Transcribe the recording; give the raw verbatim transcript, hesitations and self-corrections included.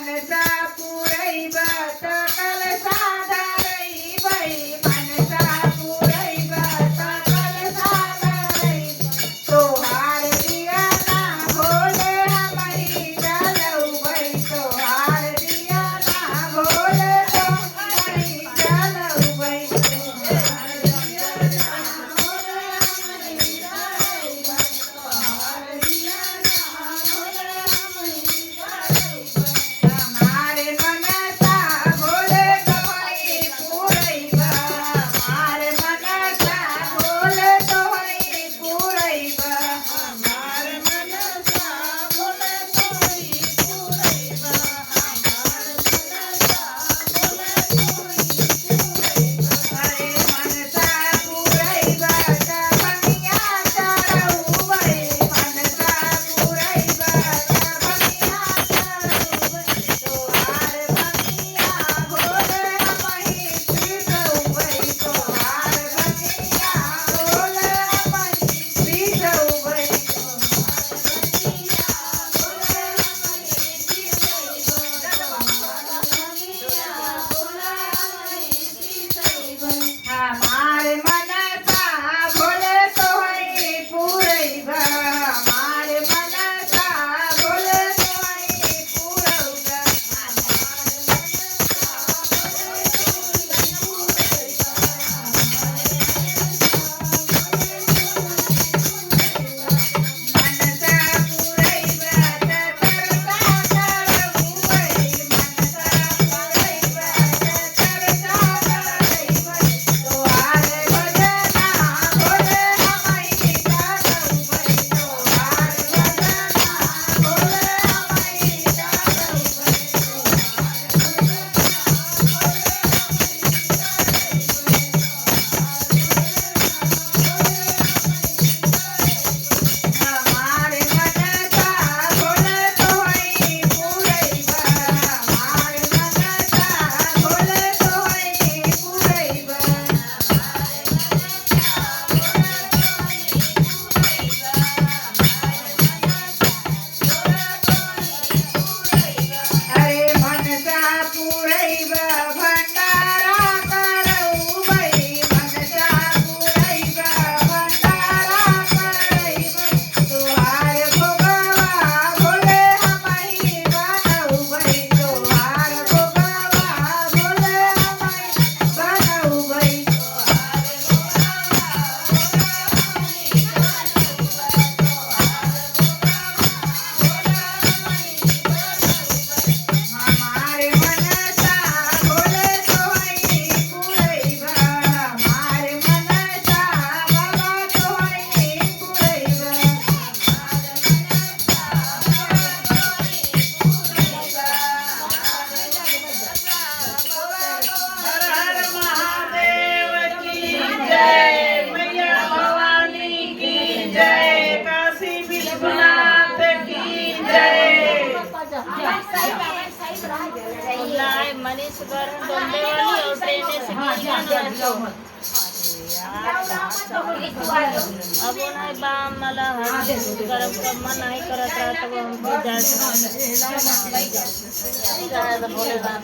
मनसा पुरैबा त कलसा धरैबै, मनसा पुरैबा त कलसा धरैबै। तोहार दिया ना भोले हमही जलउबै, तोहार दिया ना भोले हमही जलउबै। हमारे मनसा भोले तोहई पुरैबा, हमारे मनसा भोले तोहई पुरैबा, हमारे मनसा भोले तोहई पुरैबा, हमारे मनसा भोले तोहई पुरैबा। अरे मनसा पुरैबा त भंगिया चढ़उबै, मनसा पुरैबा त भंगिया चढ़उबै। तोहार भंगिया भोले हमही पीसउबै, तोहार भंगिया भोले हमही पीसउबै। हमार मनसा भोले तोहई पुरैबा, हमार मनसा भोले तोहई पुरैबा। अरे मनसा पुरैबा भंडारा करउबै, मनसा पुरैबा भंडारा करउबै। तोहार भोगवा भोले हमही बनउबै, तोहार भोगवा भोले हमही बनउबै। हमारे मनसा भोले तोहई पुरैबा, हमारे मनसा बाबा तोहई पुरैबा। हर हर महादेव की जय, मैया भवानी की जय, काशी विश्वनाथ की जय। मनीष वरुण डोंबे वाली और प्रेमेश गिरियन वाली। अब उन्हें बाम मला हर गरम कम मन नहीं करत रहा, तब हम भी जाए। भोले बाप